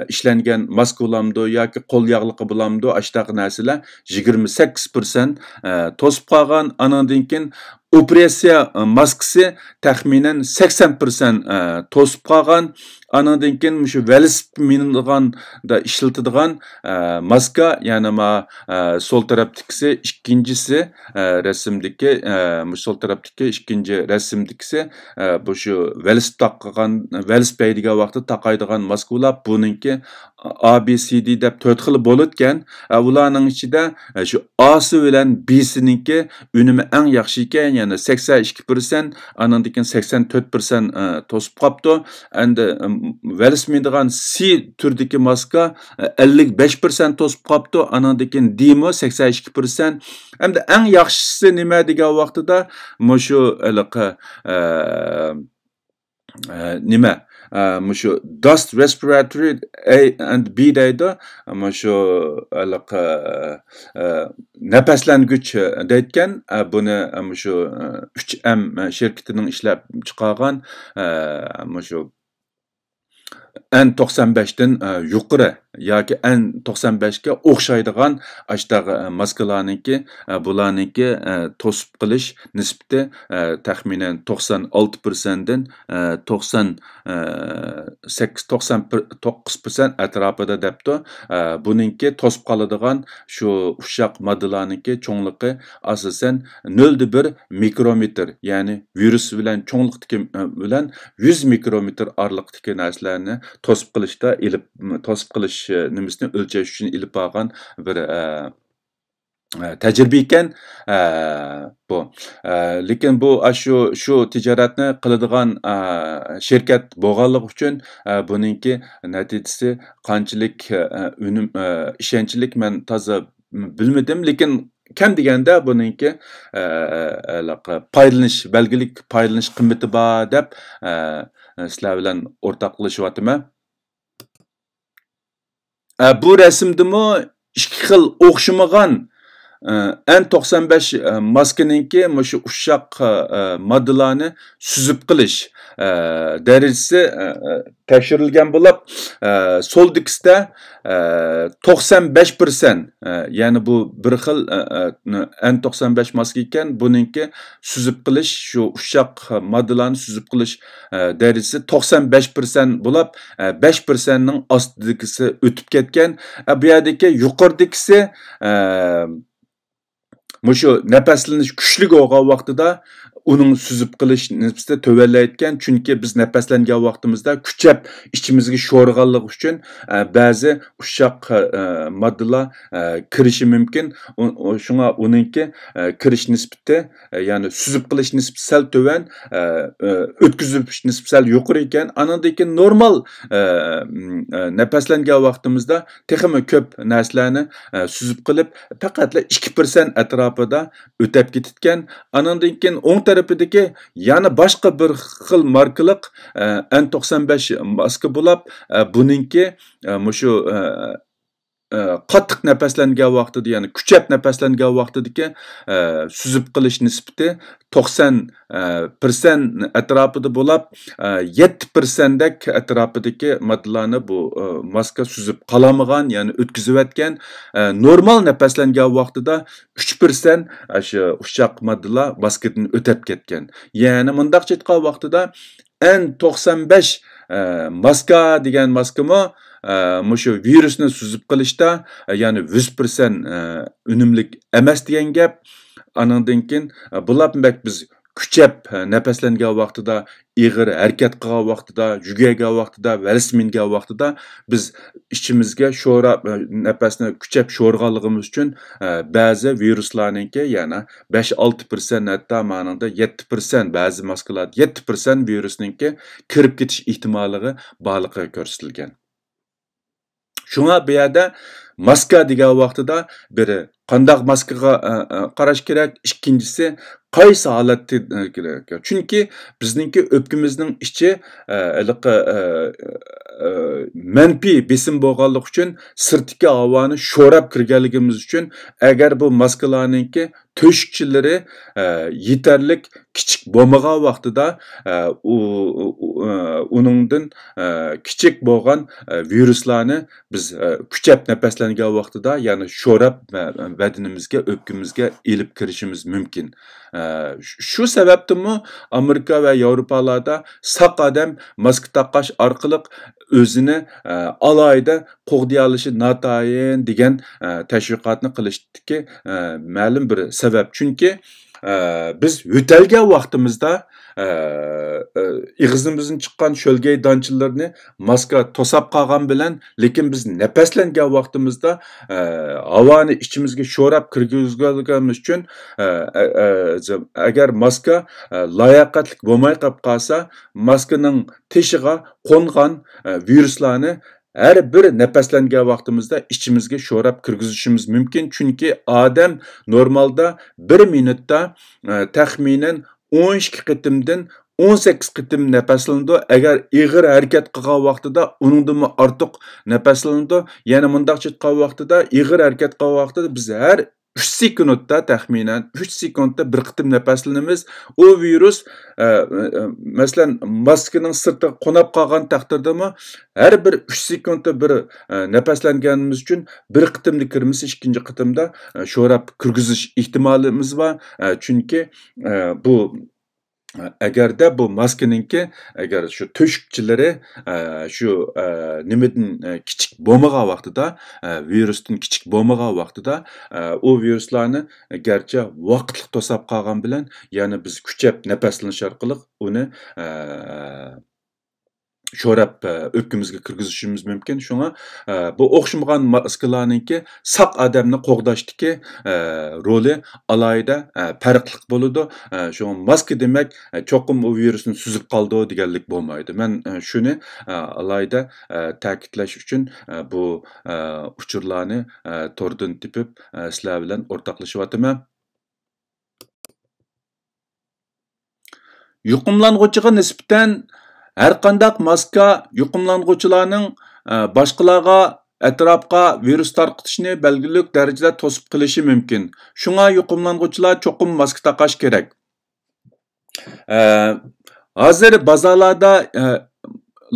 ئىشلەنگەن ماسكا بولامدۇ ياكى قول ياغلىقى بولامدۇ، ئاشۇنداق نەرسىلەر يىگىرمە سەككىز پىرسەنت، ئە، توسۇپ قالغان. ئانىڭدىن كېيىن ئوپېراتسىيە، ئە، ماسكىسى تەخمىنەن سەكسەن پىرسەنت، ئە، توسۇپ قالغان. ئانىڭدىن كېيىن مۇشۇ ۋېلىسىپىت مىنىدىغاندا ئىشلىتىدىغان، ئە، ماسكا، يەنى ما، ئە، سول تەرەپتىكىسى ئىككىنچىسى، ئە، رەسىمدىكى، ئە، مۇشۇ سول تەرەپتىكى ئىككىنچى رەسىمدىكىسى، ئە، بۇ شۇ ۋېلىسىپىت تاقىغان، ۋېلىسىپىت ھەيدىگەن ۋاقتىدا تاقايدىغان ماسكا بولۇپ، بۇنىڭكى ئا، بى، سى، دى دەپ تۆت خىل بولىدىكەن. ئە، ئۇلارنىڭ ئىچىدە، ئە، شۇ ئاسى بىلەن بىسىنىڭكى ئۈنۈمى ئەڭ ياخشى ئىكەن، يەنى سەكسەن ئىككى پىرسەنت، ئانىڭدىن كېيىن سەكسەن تۆت پىرسەنت، ئە، توسۇپ قاپتۇ. ئەمدى، ئەم، ۋېلىسىپىت مىنىدىغان سى تۈرىدىكى ماسكا، ئە، ئەللىك بەش پىرسەنت توسۇپ قاپتۇ، ئانىڭدىن كېيىن دىمۇ سەكسەن ئىككى پىرسەنت. ئەمدى ئەڭ ياخشىسى نېمە دېگەن ۋاقتىدا، مۇشۇ ھېلىقى، ئە، ئە، نېمە، ئە، مۇشۇ داست رېسپىراتورى ئەي ئەند بى دەيدۇ. مۇشۇ ھېلىقى، ئە، نەپەسلەنگۈچ دەيدىكەن. ئە، بۇنى مۇشۇ، ئە، ئۈچ ئەم شىركىتىنىڭ ئىشلەپ چىقارغان، ئە، مۇشۇ ئەن توقسان بەشتىن، ئە، يۇقىرى ياكى ئەن توقسان بەشكە ئوخشايدىغان ئاشتاق، ئە، ماسكىلارنىڭكى، ئە، بۇلارنىڭكى، ئە، توسۇپ قېلىش نىسبىتى، ئە، تەخمىنەن توقسان ئالتە پىرسەنتتىن، ئە، توقسان، ئە، سەككىز، توقسان توققۇز پىرسەنت ئەتراپىدا دەپتۇ. ئە، بۇنىڭكى توسۇپ قالىدىغان شۇ ئۇششاق ماددىلارنىڭكى چوڭلۇقى ئاساسەن نۆلدە بىر مىكرومېتىر، يەنى ۋىرۇس بىلەن چوڭلۇقتىكى، بىلەن يۈز مىكرومېتىر ئارىلىقتىكى نەرسىلەرنى توسۇپ قېلىشتا ئېلىپ، توسۇپ قېلىش، نېمىسىنى ئۆلچەش ئۈچۈن ئېلىپ بارغان بىر، ئە، ئە، تەجرىبە ئىكەن. ئە، بۇ، ئە، لېكىن بۇ، ئاشۇ، شۇ تىجارەتنى قىلىدىغان، ئە، شىركەت بولغانلىقى ئۈچۈن، ئە، بۇنىڭكى نەتىجىسى قانچىلىك، ئە، ئۈنۈم، ئە، ئىشەنچلىك، مەن تازا بىلمىدىم، لېكىن كەم دېگەندە بۇنىڭكى، ئە، ئە، پايدىلىنىش، بەلگىلىك پايدىلىنىش قىممىتى بار دەپ، ئە، سىلەر بىلەن ئورتاقلىشىۋاتىمەن. ئە، بۇ رەسىمدىمۇ ئىككى خىل ئوخشىمىغان، ئە، ئەن توقسان بەش، ئە، ماسكىنىڭكى مۇشۇ ئۇششاق، ئە، ماددىلارنى سۈزۈپ قېلىش، ئە، دەرىجىسى، ئە، ئە، تەكشۈرۈلگەن بولۇپ، ئە، سولدىكىسىدە، ئە، توقسان بەش پىرسەنت، ئە، يەنى بۇ بىر خىل، ئە، ئە، ئەن توقسان بەش ماسكا ئىكەن، بۇنىڭكى سۈزۈپ قېلىش، شۇ ئۇششاق ماددىلارنى سۈزۈپ قېلىش، ئە، دەرىجىسى توقسان بەش پىرسەنت بولۇپ، ئە، بەش پىرسەنتنىڭ ئاستىدىكىسى ئۆتۈپ كەتكەن. ئە، بۇ يەردىكى يۇقىرىدىكىسى، ئە، مۇشۇ نەپەسلىنىش كۈچلۈك بولغان ۋاقتىدا ئۇنىڭ سۈزۈپ قېلىش نىسبىتى تۆۋەنلەيدىكەن. چۈنكى بىز نەپەسلەنگەن ۋاقتىمىزدا كۈچەپ ئىچىمىزگە شورىغانلىقى ئۈچۈن، ئە، بەزى ئۇششاق، ئە، ماددىلار، ئە، كىرىشى مۇمكىن. ئۇ، ئۇ، شۇڭا ئۇنىڭكى، ئە، كىرىش نىسبىتى، ئە، يەنى سۈزۈپ قېلىش نىسبىتى سەل تۆۋەن، ئە، ئە، ئۆتكۈزۈپ نىسبىتى سەل يۇقىرى ئىكەن. ئانىڭدىن كېيىن نورمال، ئە، م، ئە، نەپەسلەنگەن ۋاقتىمىزدا تېخىمۇ كۆپ نەرسىلەرنى، ئە، سۈزۈپ قېلىپ، پەقەتلا ئىككى پىرسەنت ئەتراپىدا ئۆتەپ كېتىدىكەن. ئانىڭدىن كېيىن ئوڭ تەرىپىدىكى يەنە باشقا بىر خىل ماركىلىق، ئە، ئەن توقسان بەش ماسكا بولۇپ، ئە، بۇنىڭكى، ئە، مۇشۇ، ئە، ئە، قاتتىق نەپەسلەنگەن ۋاقتىدا، يەنى كۈچەپ نەپەسلەنگەن ۋاقتىدىكى، ئە، سۈزۈپ قېلىش نىسبىتى توقسان، ئە، پىرسەنت ئەتراپىدا بولۇپ، ئە، يەتتە پىرسەنتتەك ئەتراپىدىكى ماددىلارنى بۇ، ئە، ماسكا سۈزۈپ قالالمىغان، يەنى ئۆتكۈزۈۋەتكەن. ئە، نورمال نەپەسلەنگەن ۋاقتىدا ئۈچ پىرسەنت ئاشۇ ئۇششاق ماددىلار ماسكىدىن ئۆتەپ كەتكەن. يەنى مۇنداقچە ئېيتقان ۋاقتىدا، ئەن توقسان بەش، ئە، ماسكا دېگەن ماسكىمۇ، ئە، مۇشۇ ۋىرۇسنى سۈزۈپ قېلىشتا، ئە، يەنى يۈز پىرسەنت، ئە، ئۈنۈملۈك ئەمەس دېگەن گەپ. ئانىڭدىن كېيىن، ئە، بۇلاپمۇ بەك بىز كۈچەپ، ئە، نەپەسلەنگەن ۋاقتىدا، ئېغىر ھەرىكەت قىلغان ۋاقتىدا، يۈگۈرگەن ۋاقتىدا، ۋەلىس مىنگەن ۋاقتىدا بىز ئىچىمىزگە شوراپ، ئە، نەپەسنى كۈچەپ شورىغانلىقىمىز ئۈچۈن، ئە، بەزى ۋىرۇسلارنىڭكى يەنە بەش ئالتە پىرسەنت، ھەتتا مانىڭدا يەتتە پىرسەنت، بەزى ماسكىلاردا يەتتە پىرسەنت ۋىرۇسنىڭكى كىرىپ كېتىش ئېھتىماللىقى بارلىقى كۆرسىتىلگەن. شۇڭا بۇ يەردە ماسكا دېگەن ۋاقتىدا بىرى قانداق ماسكىغا، ئە، ئە، قاراش كېرەك، ئىككىنچىسى قايسى ھالەتتە، ئە، كېرەك. چۈنكى بىزنىڭكى ئۆپكىمىزنىڭ ئىچى، ئە، ھېلىقى، ئە، ئە، مەنپىي بېسىم بولغانلىقى ئۈچۈن سىرتتىكى ھاۋانى شوراپ كىرگەنلىكىمىز ئۈچۈن، ئەگەر بۇ ماسكىلارنىڭكى تۆشۈكچىلىرى، ئە، يېتەرلىك كىچىك بولمىغان ۋاقتىدا، ئە، ئۇ، ئۇ، ئۇ، ئە، ئۇنىڭدىن، ئە، كىچىك بولغان، ئە، ۋىرۇسلارنى بىز، ئە، كۈچەپ نەپەسلەنگەن ۋاقتىدا، يەنى شوراپ، ئە، بەدىنىمىزگە، ئۆپكىمىزگە ئېلىپ كىرىشىمىز مۇمكىن. ئە، شۇ، شۇ سەۋەبتىنمۇ ئامېرىكا ۋە ياۋروپالاردا ساق ئادەم ماسكا تاقاش ئارقىلىق ئۆزىنى، ئە، ئالاھىدە قوغدىيالىشى ناتايىن دېگەن، ئە، تەشۋىقاتنى قىلىشتىكى، ئە، مەلۇم بىر سەۋەب. چۈنكى، ئە، بىز يۆتەلگەن ۋاقتىمىزدا، ئە، ئە، ئېغىزىمىزدىن چىققان شۆلگەي دانچىلىرىنى ماسكا توساپ قالغان بىلەن، لېكىن بىز نەپەسلەنگەن ۋاقتىمىزدا، ئە، ھاۋانى ئىچىمىزگە شوراپ كىرگۈزگەنلىكىمىز ئۈچۈن، ئە، ئە، ئە، ئەگەر ماسكا، ئە، لاياقەتلىك بولماي قېلىپ قالسا، ماسكىنىڭ تېشىغا قونغان، ئە، ۋىرۇسلارنى ھەر بىر نەپەسلەنگەن ۋاقتىمىزدا ئىچىمىزگە شوراپ كىرگۈزۈشىمىز مۇمكىن. چۈنكى ئادەم نورمالدا بىر مىنۇتتا، ئە، تەخمىنەن ئون ئىككى قېتىمدىن ئون سەككىز قېتىم نەپەسلىنىدۇ. ئەگەر ئېغىر ھەرىكەت قىلغان ۋاقتىدا ئۇنىڭدىنمۇ ئارتۇق نەپەسلىنىدۇ. يەنى مۇنداقچە ئېيتقان ۋاقتىدا، ئېغىر ھەرىكەت قىلغان ۋاقتىدا بىز ھەر ئۈچ سېكۇنتتا، تەخمىنەن ئۈچ سېكۇنتتا بىر قېتىم نەپەسلىنىمىز. ئۇ ۋىرۇس، ئە، ئە، مەسىلەن، ماسكىنىڭ سىرتىغا قونۇپ قالغان تەقدىردىمۇ، ھەر بىر ئۈچ سېكۇنتتا بىر، ئە، نەپەسلەنگەنىمىز ئۈچۈن بىر قېتىمدا كىرمىسە، ئىككىنچى قېتىمدا، ئە، شوراپ كىرگۈزۈش ئېھتىمالىمىز بار. ئە، چۈنكى، ئە، بۇ، ئە، ئەگەردە بۇ ماسكىنىڭكى، ئەگەر شۇ تۆشۈكچىلىرى، ئە، شۇ، ئە، نېمىدىن، ئە، كىچىك بولمىغان ۋاقتىدا، ئە، ۋىرۇستىن كىچىك بولمىغان ۋاقتىدا، ئە، ئۇ ۋىرۇسلارنى گەرچە ۋاقىتلىق توساپ قالغان بىلەن، يەنە بىز كۈچەپ نەپەسلىنىش ئارقىلىق ئۇنى، ئە، شوراپ، ئە، ئۆپكىمىزگە كىرگۈزۈشىمىز مۇمكىن. شۇڭا، ئە، بۇ ئوخشىمىغان ماسكىلارنىڭكى ساق ئادەمنى قوغداشتىكى، ئە، رولى ئالاھىدە، ئە، پەرقلىق بولىدۇ. ئە، شۇڭا ماسكا دېمەك، ئە، چوقۇم ئۇ ۋىرۇسنى سۈزۈپ قالىدۇ دېگەنلىك بولمايدۇ. مەن، ئە، شۇنى، ئە، ئالاھىدە، ئە، تەكىتلەش ئۈچۈن، ئە، بۇ، ئە، ئۇچۇرلارنى، ئە، توردىن تېپىپ، ئە، سىلەر بىلەن ئورتاقلىشىۋاتىمەن. يۇقۇملانغۇچىغا نىسبەتەن ھەرقانداق ماسكا يۇقۇملانغۇچىلارنىڭ، ئە، باشقىلارغا، ئەتراپقا ۋىرۇس تارقىتىشنى بەلگىلىك دەرىجىدە توسۇپ قېلىشى مۇمكىن. شۇڭا يۇقۇملانغۇچىلار چوقۇم ماسكا تاقاش كېرەك. ئە، ھازىر بازارلاردا، ئە،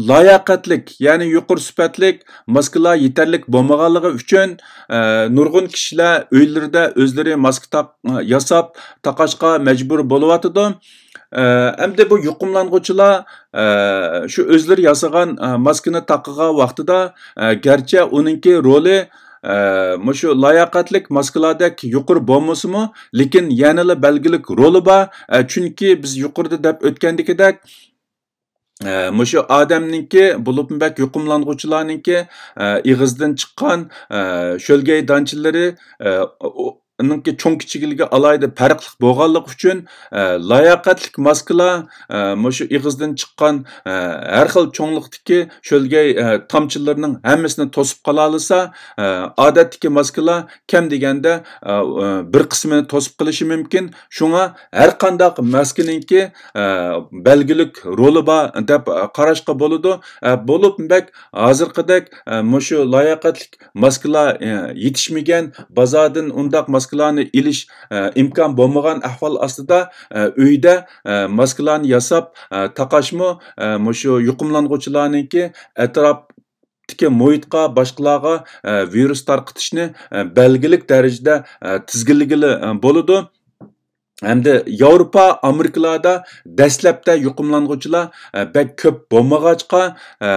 لاياقەتلىك، يەنى يۇقىرى سۈپەتلىك ماسكىلار يېتەرلىك بولمىغانلىقى ئۈچۈن، ئە، نۇرغۇن كىشىلەر ئۆيلىرىدە ئۆزلىرى ماسكا تاق-، ياساپ تاقاشقا مەجبۇر بولۇۋاتىدۇ. ئە، ئەمدى بۇ يۇقۇملانغۇچىلار، ئە، شۇ ئۆزلىرى ياسىغان، ئە، ماسكىنى تاقىغان ۋاقتىدا، ئە، گەرچە ئۇنىڭكى رولى، ئە، مۇشۇ لاياقەتلىك ماسكىلاردەك يۇقىرى بولمىسىمۇ، لېكىن يەنىلا بەلگىلىك رولى بار. ئە، چۈنكى بىز يۇقىرىدا دەپ ئۆتكەندىكىدەك، ئە، مۇشۇ ئادەمنىڭكى، بولۇپمۇ بەك يۇقۇملانغۇچىلارنىڭكى، ئە، ئېغىزدىن چىققان، ئە، شۆلگەي دانچىلىرى، ئە، ئۇ-، ئۇنىڭكى چوڭ كىچىكلىكى ئالاھىدە پەرقلىق بولغانلىقى ئۈچۈن، ئە، لاياقەتلىك ماسكىلار، ئە، مۇشۇ ئېغىزدىن چىققان، ئە، ھەر خىل چوڭلۇقتىكى شۆلگەي، ئە، تامچىلىرىنىڭ ھەممىسىنى توسۇپ قالالىسا، ئە، ئادەتتىكى ماسكىلار كەم دېگەندە، ئە، ئە، بىر قىسمىنى توسۇپ قېلىشى مۇمكىن. شۇڭا ھەر قانداق ماسكىنىڭكى، ئە، بەلگىلىك رولى بار دەپ قاراشقا بولىدۇ. ئە، بولۇپمۇ بەك ھازىرقىدەك، ئە، مۇشۇ لاياقەتلىك ماسكىلار، ئە، يېتىشمىگەن، بازاردىن ئۇنداق ماسكىلارنى ئېلىش، ئە، ئىمكان بولمىغان ئەھۋال ئاستىدا، ئە، ئۆيدە، ئە، ماسكىلارنى ياساپ، ئە، تاقاشمۇ، ئە، مۇشۇ يۇقۇملانغۇچىلارنىڭكى ئەتراپتىكى مۇھىتقا، باشقىلارغا، ئە، ۋىرۇس تارقىتىشنى، ئە، بەلگىلىك دەرىجىدە، ئە، تىزگىنلىگىلى، ئە، بولىدۇ. ھەمدە ياۋروپا، ئامېرىكىلاردا دەسلەپتە يۇقۇملانغۇچىلار، ئە، بەك كۆپ بولمىغاچقا، ئە،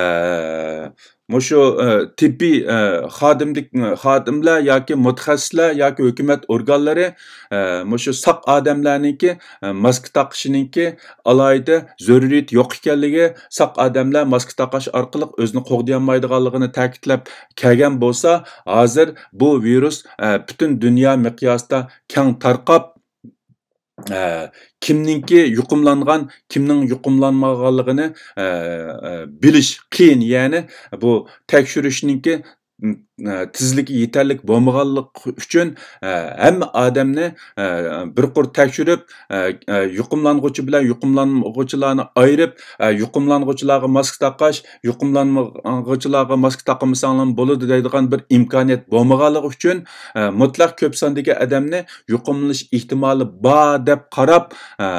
مۇشۇ، ئە، تېببىي، ئە، خادىملىك، خادىملار ياكى مۇتەخەسسىسلەر ياكى ھۆكۈمەت ئورگانلىرى، ئە، مۇشۇ ساق ئادەملەرنىڭكى، ئە، ماسكا تاقىشىنىڭكى ئالاھىدە زۆرۈرىيىتى يوق ئىكەنلىكى، ساق ئادەملەر ماسكا تاقاش ئارقىلىق ئۆزىنى قوغدىيالمايدىغانلىقىنى تەكىتلەپ كەلگەن بولسا، ھازىر بۇ ۋىرۇس، ئە، پۈتۈن دۇنيا مىقياسىدا كەڭ تارقاپ، ئە، كىمنىڭكى يۇقۇملانغان، كىمنىڭ يۇقۇملانمىغانلىقىنى، ئە، ئە، بىلىش قىيىن. يەنى بۇ تەكشۈرۈشنىڭكى، ئە، تېزلىكى يېتەرلىك بولمىغانلىقى ئۈچۈن، ئە، ھەممە ئادەمنى، ئە، بىر قۇر تەكشۈرۈپ، ئە، ئە، يۇقۇملانغۇچى بىلەن يۇقۇملانمىغۇچىلارنى ئايرىپ، ئە، يۇقۇملانغۇچىلارغا ماسكا تاقاش، يۇقۇملانمىغۇچىلارغا ماسكا تاقىمىساڭلارمۇ بولىدۇ دەيدىغان بىر ئىمكانىيەت بولمىغانلىقى ئۈچۈن، ئە، مۇتلەق كۆپ ساندىكى ئادەمنى يۇقۇملىنىش ئېھتىمالى بار دەپ قاراپ، ئە،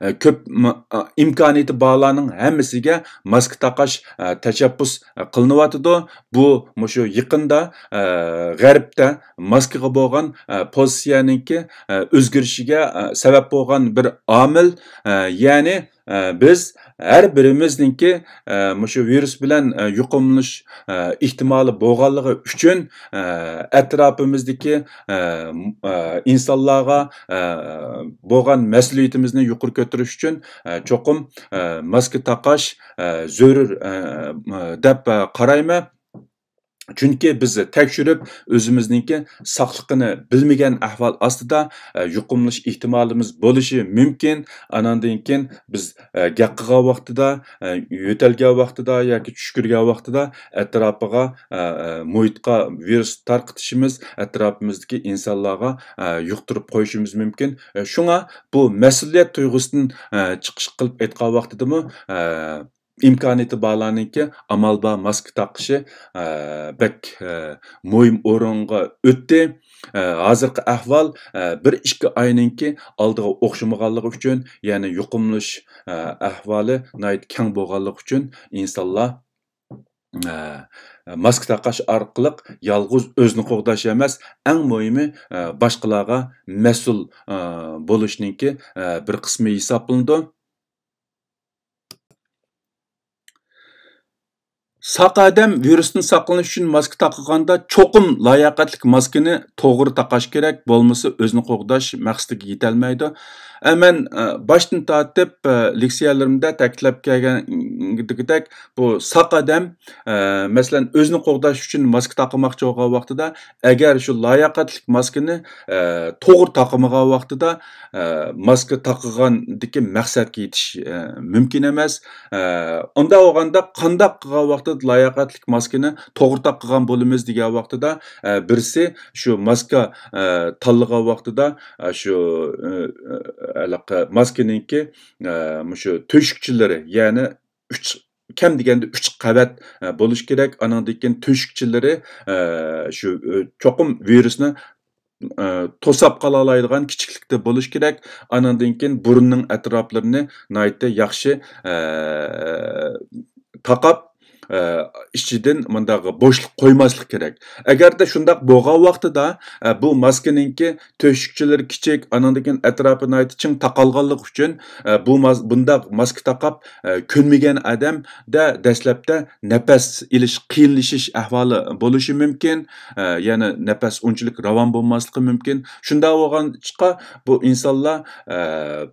ئە، كۆپ م-، ئە، ئىمكانىيىتى بارلارنىڭ ھەممىسىگە ماسكا تاقاش، ئە، تەشەببۇس، ئە، قىلىنىۋاتىدۇ. بۇ مۇشۇ يېقىندا، ئە، غەربتە ماسكىغا بولغان، ئە، پوزىتسىيەنىڭكى، ئە، ئۆزگىرىشىگە، ئە، سەۋەب بولغان بىر ئامىل، ئە، يەنى، ئە، بىز ھەر بىرىمىزنىڭكى، ئە، مۇشۇ ۋىرۇس بىلەن، ئە، يۇقۇملىنىش، ئە، ئېھتىمالى بولغانلىقى ئۈچۈن، ئە، ئەتراپىمىزدىكى، ئە، م-، ئە، ئىنسانلارغا، ئە، بولغان مەسئۇلىيىتىمىزنى يۇقىرى كۆتۈرۈش ئۈچۈن، ئە، چوقۇم، ئە، ماسكا تاقاش، ئە، زۆرۈر، ئە، دەپ، ئە، قارايمەن. چۈنكى بىز تەكشۈرۈپ، ئۆزىمىزنىڭكى ساقلىقىنى بىلمىگەن ئەھۋال ئاستىدا، ئە، يۇقۇملىنىش ئېھتىمالىمىز بولۇشى مۇمكىن. ئاناندىن كېيىن بىز، ئە، گەپ قىلغان ۋاقتىدا، ئە، يۆتەلگەن ۋاقتىدا ياكى چۈشكۈرگەن ۋاقتىدا ئەتراپىغا، ئە، ئە، مۇھىتقا ۋىرۇس تارقىتىشىمىز، ئەتراپىمىزدىكى ئىنسانلارغا، ئە، يۇقتۇرۇپ قويۇشىمىز مۇمكىن. ئە، شۇڭا بۇ مەسئۇلىيەت تۇيغۇسىدىن، ئە، چىقىش قىلىپ ئېيتقان ۋاقتىدىمۇ، ئە، ئىمكانىيىتى بارلارنىڭكى ئامال بار ماسكا تاقىشى، ئە، بەك، ئە، مۇھىم ئورۇنغا ئۆتتى. ئە، ھازىرقى ئەھۋال، ئە، بىر ئىككى ئاينىڭكى ئالدىغا ئوخشىمىغانلىقى ئۈچۈن، يەنى يۇقۇملىنىش، ئە، ئەھۋالى ناھايىتى كەڭ بولغانلىقى ئۈچۈن ئىنسانلار، ئە، ماسكا تاقاش ئارقىلىق يالغۇز ئۆزىنى قوغداش ئەمەس، ئەڭ مۇھىمى، ئە، باشقىلارغا مەسئۇل، ئە، بولۇشنىڭكى، ئە، بىر قىسمى ھېسابلىنىدۇ. ساق ئادەم ۋىرۇستىن ساقلىنىش ئۈچۈن ماسكا تاقىغاندا چوقۇم لاياقەتلىك ماسكىنى توغرا تاقاش كېرەك، بولمىسا ئۆزىنى قوغداش مەقسىتىگە يېتەلمەيدۇ. ئە، مەن، ئە، باشتىن تارتىپ، ئە، لېكسىيەلىرىمدە تەكىتلەپ كەلگەندىكىدەك، بۇ ساق ئادەم، ئە، مەسىلەن، ئۆزىنى قوغداش ئۈچۈن ماسكا تاقىماقچى بولغان ۋاقتىدا، ئەگەر شۇ لاياقەتلىك ماسكىنى، ئە، توغرا تاقىمىغان ۋاقتىدا، ئە، ماسكا تاقىغاندىكى مەقسەتكە يېتىش، ئە، مۇمكىن ئەمەس. ئە، ئۇنداق بولغاندا قانداق قىلغان ۋاقتىدا لاياقەتلىك ماسكىنى توغرا تاقىغان بولىمىز دېگەن ۋاقتىدا، ئە، بىرسى شۇ ماسكا، ئە، تاللىغان ۋاقتىدا، ئە، شۇ، ئە، ئە، ھېلىقى ماسكىنىڭكى، ئە، مۇشۇ تۆشۈكچىلىرى، يەنى ئۈچ، كەم دېگەندە ئۈچ قەۋەت، ئە، بولۇش كېرەك. ئانىڭدىن كېيىن تۆشۈكچىلىرى، ئە، شۇ، ئە، چوقۇم ۋىرۇسنى، ئە، توساپ قالالايدىغان كىچىكلىكتە بولۇش كېرەك. ئانىڭدىن كېيىن بۇرۇننىڭ ئەتراپلىرىنى ناھايىتى ياخشى، ئە، تاقاپ، ئە، ئىچىدىن مۇنداق بوشلۇق قويماسلىق كېرەك. ئەگەردە شۇنداق بولغان ۋاقتىدا، ئە، بۇ ماسكىنىڭكى تۆشۈكچىلىرى كىچىك، ئانىڭدىن كېيىن ئەتراپى ناھايىتى چىڭ تاقالغانلىقى ئۈچۈن، ئە، بۇ ماس-، بۇنداق ماسكا تاقاپ، ئە، كۆنمىگەن ئادەمدە دەسلەپتە نەپەس ئېلىش قىيىنلىشىش ئەھۋالى بولۇشى مۇمكىن. ئە، يەنى نەپەس ئۇنچىلىك راۋان بولماسلىقى مۇمكىن. شۇنداق بولغاچقا بۇ ئىنسانلار، ئە،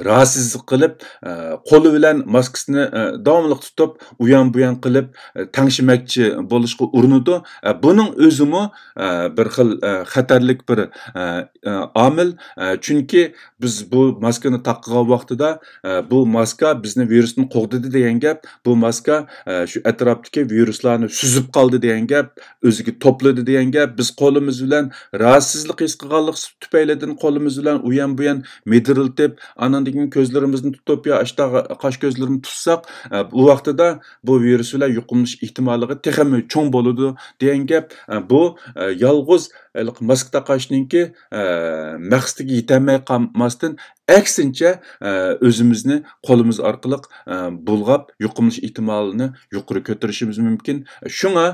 راھەتسىزلىق قىلىپ، ئە، قولى بىلەن ماسكىسىنى، ئە، داۋاملىق تۇتۇپ، ئۇيان-بۇيان قىلىپ، ئە، تەڭشىمەكچى بولۇشقا ئۇرۇنىدۇ. ئە، بۇنىڭ ئۆزىمۇ، ئە، بىر خىل، ئە، خەتەرلىك بىر، ئە، ئە، ئامىل. ئە، چۈنكى بىز بۇ ماسكىنى تاقىغان ۋاقتىدا، ئە، بۇ ماسكا بىزنى ۋىرۇستىن قوغدىدى دېگەن گەپ، بۇ ماسكا، ئە، شۇ ئەتراپتىكى ۋىرۇسلارنى سۈزۈپ قالدى دېگەن گەپ، ئۆزىگە توپلىدى دېگەن گەپ. بىز قولىمىز بىلەن راھەتسىزلىق ھېس قىلغانلىق تۈپەيلىدىن قولىمىز بىلەن ئۇيان-بۇيان مىدىرلىتىپ، ئانىڭدىن كېيىن كۆزلىرىمىزنى تۇتۇپ يا ئاشتا قاش كۆزلىرىنى تۇتساق، ئە، بۇ ۋاقتىدا بۇ ۋىرۇس بىلەن يۇقۇملىنىش ئېھتىماللىقى تېخىمۇ چوڭ بولىدۇ دېگەن گەپ. ئە، بۇ، ئە، يالغۇز ھېلىقى ماسكا تاقاشنىڭكى، ئە، مەقسىتىگە يېتەلمەي قالماستىن، ئەكسىنچە، ئە، ئۆزىمىزنى قولىمىز ئارقىلىق، ئە، بۇلغاپ، يۇقۇملىنىش ئېھتىمالىنى يۇقىرى كۆتۈرۈشىمىز مۇمكىن. شۇڭا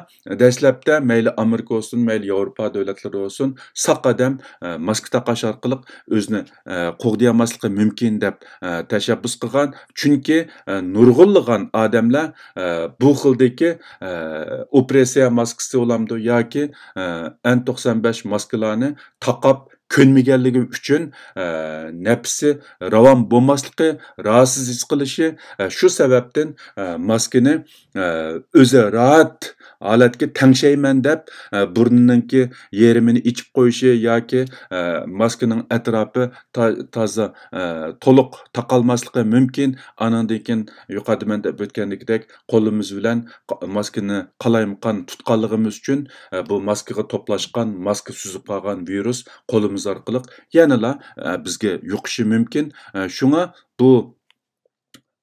دەسلەپتە مەيلى ئامېرىكا بولسۇن، مەيلى ياۋروپا دۆلەتلىرى بولسۇن، ساق ئادەم، ئە، ماسكا تاقاش ئارقىلىق ئۆزىنى، ئە، قوغدىيالماسلىقى مۇمكىن دەپ، ئە، تەشەببۇس قىلغان. چۈنكى، ئە، نۇرغۇنلىغان ئادەملەر، ئە، بۇ خىلدىكى، ئە، ئوپېراتسىيە ماسكىسى بولامدۇ ياكى، ئە، ئېن توقسان بەش ماسكىلارنى تاقاپ كۆنمىگەنلىكى ئۈچۈن، ئە، نەپىسى راۋان بولماسلىقى، راھەتسىز ھېس قىلىشى، ئە، شۇ سەۋەبتىن، ئە، ماسكىنى، ئە، ئۆزى راھەت ھالەتكە تەڭشەيمەن دەپ، ئە، بۇرنىنىڭكى يېرىمىنى ئېچىپ قويۇشى ياكى، ئە، ماسكىنىڭ ئەتراپى تا-، تازا، ئە، تولۇق تاقالماسلىقى مۇمكىن. ئانىڭدىن كېيىن يۇقىرىدا مەن دەپ ئۆتكەندىكىدەك، قولىمىز بىلەن قا-، ماسكىنى قالايمىقان تۇتقانلىقىمىز ئۈچۈن، ئە، بۇ ماسكىغا توپلاشقان، ماسكا سۈزۈپ قالغان ۋىرۇس قولىمىز ئارقىلىق يەنىلا، ئە، بىزگە يۇقۇشى مۇمكىن. ئە، شۇڭا بۇ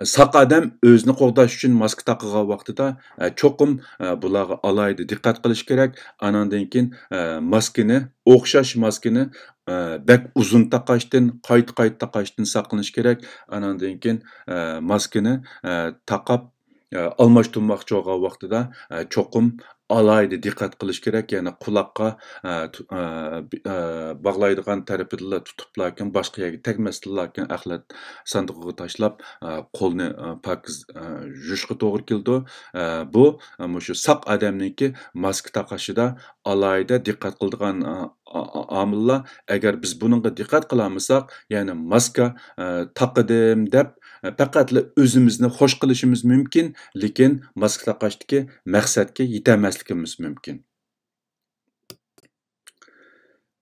ساق ئادەم ئۆزىنى قوغداش ئۈچۈن ماسكا تاقىغان ۋاقتىدا، ئە، چوقۇم، ئە، بۇلارغا ئالاھىدە دىققەت قىلىش كېرەك. ئانىڭدىن كېيىن، ئە، ماسكىنى، ئوخشاش ماسكىنى، ئە، بەك ئۇزۇن تاقاشتىن، قايتا-قايتا تاقاشتىن ساقلىنىش كېرەك. ئانىڭدىن كېيىن، ئە، ماسكىنى، ئە، تاقاپ، ئە، ئالماشتۇرماقچى بولغان ۋاقتىدا، ئە، چوقۇم ئالاھىدە دىققەت قىلىش كېرەك. يەنى قۇلاققا، ئە، تۇ-، ئە، بى-، ئە، باغلايدىغان تەرىپىدىلا تۇتۇپلاكىن، باشقا يەرگە تەگمەستىنلاكىن ئەخلەت ساندۇقىغا تاشلاپ، ئە، قولنى، ئە، پاكىز، ئە، يۇيۇشقا توغرا كېلىدۇ. ئە، بۇ، ئە، مۇشۇ ساق ئادەمنىڭكى ماسكا تاقاشىدا ئالاھىدە دىققەت قىلىدىغان، ئا-، ئا-، ئا-، ئامىللار. ئەگەر بىز بۇنىڭغا دىققەت قىلالمىساق، يەنى ماسكا، ئە، تاقىدىم دەپ، پەقەتلا ئۆزىمىزنى خوش قىلىشىمىز مۇمكىن، لېكىن ماسكا تاقاشتىكى مەقسەتكە يېتەلمەسلىكىمىز مۇمكىن.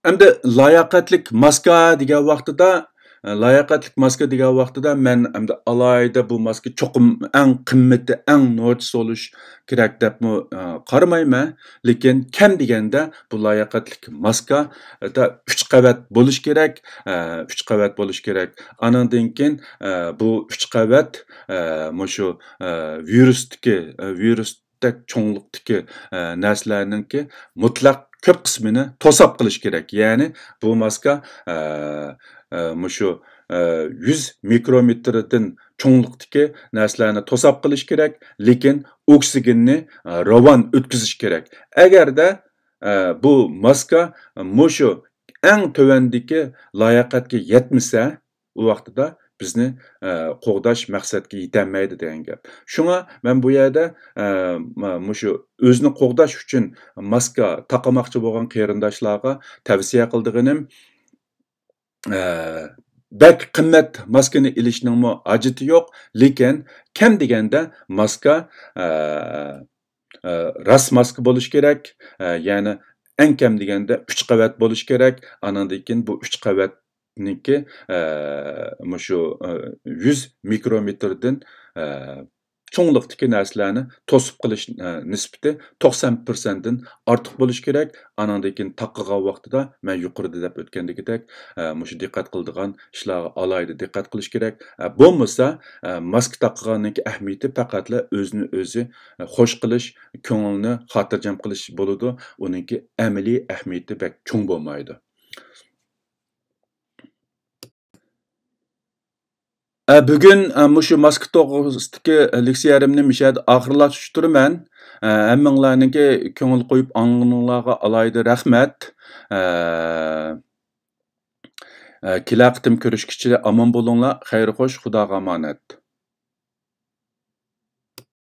ئەمدى لاياقەتلىك ماسكا دېگەن ۋاقتىدا، لاياقەتلىك ماسكا دېگەن ۋاقتىدا مەن ئەمدى ئالاھىدە بۇ ماسكا چوقۇم ئەڭ قىممىتى، ئەڭ نوچىسى بولۇش كېرەك دەپمۇ، ئە، قارىمايمەن. لېكىن كەم دېگەندە بۇ لاياقەتلىك ماسكا، ئە، ئۈچ قەۋەت بولۇش كېرەك، ئە، ئۈچ قەۋەت بولۇش كېرەك. ئانىڭدىن كېيىن، ئە، بۇ ئۈچ قەۋەت، ئە، مۇشۇ، ئە، ۋىرۇستىكى، ئە، ۋىرۇستەك چوڭلۇقتىكى، ئە، نەرسىلەرنىڭكى مۇتلەق كۆپ قىسمىنى توساپ قىلىش كېرەك. يەنى بۇ ماسكا، ئە، ئە، مۇشۇ، ئە، يۈز مىكرومېتىردىن چوڭلۇقتىكى نەرسىلەرنى توساپ قىلىش كېرەك، لېكىن ئوكسىگېننى، ئە، راۋان ئۆتكۈزۈش كېرەك. ئەگەردە، ئە، بۇ ماسكا مۇشۇ ئەڭ تۆۋەندىكى لاياقەتكە يەتمىسە، ئۇ ۋاقتىدا بىزنى، ئە، قوغداش مەقسەتكە يېتەلمەيدۇ دېگەن گەپ. شۇڭا مەن بۇ يەردە، ئە، ما-، مۇشۇ ئۆزىنى قوغداش ئۈچۈن ماسكا تاقىماقچى بولغان قېرىنداشلارغا تەۋسىيە قىلىدىغىنىم، ئە، بەك قىممەت ماسكىنى ئېلىشنىڭمۇ ھاجىتى يوق، لېكىن كەم دېگەندە ماسكا، ئە، ئە، راست ماسكا بولۇش كېرەك، ئە، يەنى ئەڭ كەم دېگەندە ئۈچ قەۋەت بولۇش كېرەك. ئانىڭدىن كېيىن بۇ ئۈچ قەۋەتنىڭكى، ئە، مۇشۇ، ئە، يۈز مىكرومېتىردىن، ئە، چوڭلۇقتىكى نەرسىلەرنى توسۇپ قىلىش، ئە، نىسبىتى توقسان پىرسەنتتىن ئارتۇق بولۇش كېرەك. ئانىڭدىن كېيىن تاقىغان ۋاقتىدا مەن يۇقىرىدا دەپ ئۆتكەندىكىدەك، ئە، مۇشۇ دىققەت قىلىدىغان ئىشلارغا ئالاھىدە دىققەت قىلىش كېرەك. ئە، بولمىسا، ئە، ماسكا تاقىغاننىڭكى ئەھمىيىتى پەقەتلا ئۆزىنى ئۆزى، ئە، خوش قىلىش، كۆڭۈلنى خاتىرجەم قىلىش بولىدۇ. ئۇنىڭكى ئەمەلىي ئەھمىيىتى بەك چوڭ بولمايدۇ. ئە، بۈگۈن، ئە، مۇشۇ ماسكا توغرىسىدىكى لېكسىيەمنى مۇشۇ يەردە ئاخىرلاشتۇرىمەن. ئە، ھەممىڭلارنىڭكى كۆڭۈل قويۇپ ئاڭلىغىنىڭلارغا ئالاھىدە رەھمەت. ئە، ئە، كېلەر قېتىم كۆرۈشكىچە ئامان بولۇڭلار. خەير خوش، خۇداغا ئامانەت.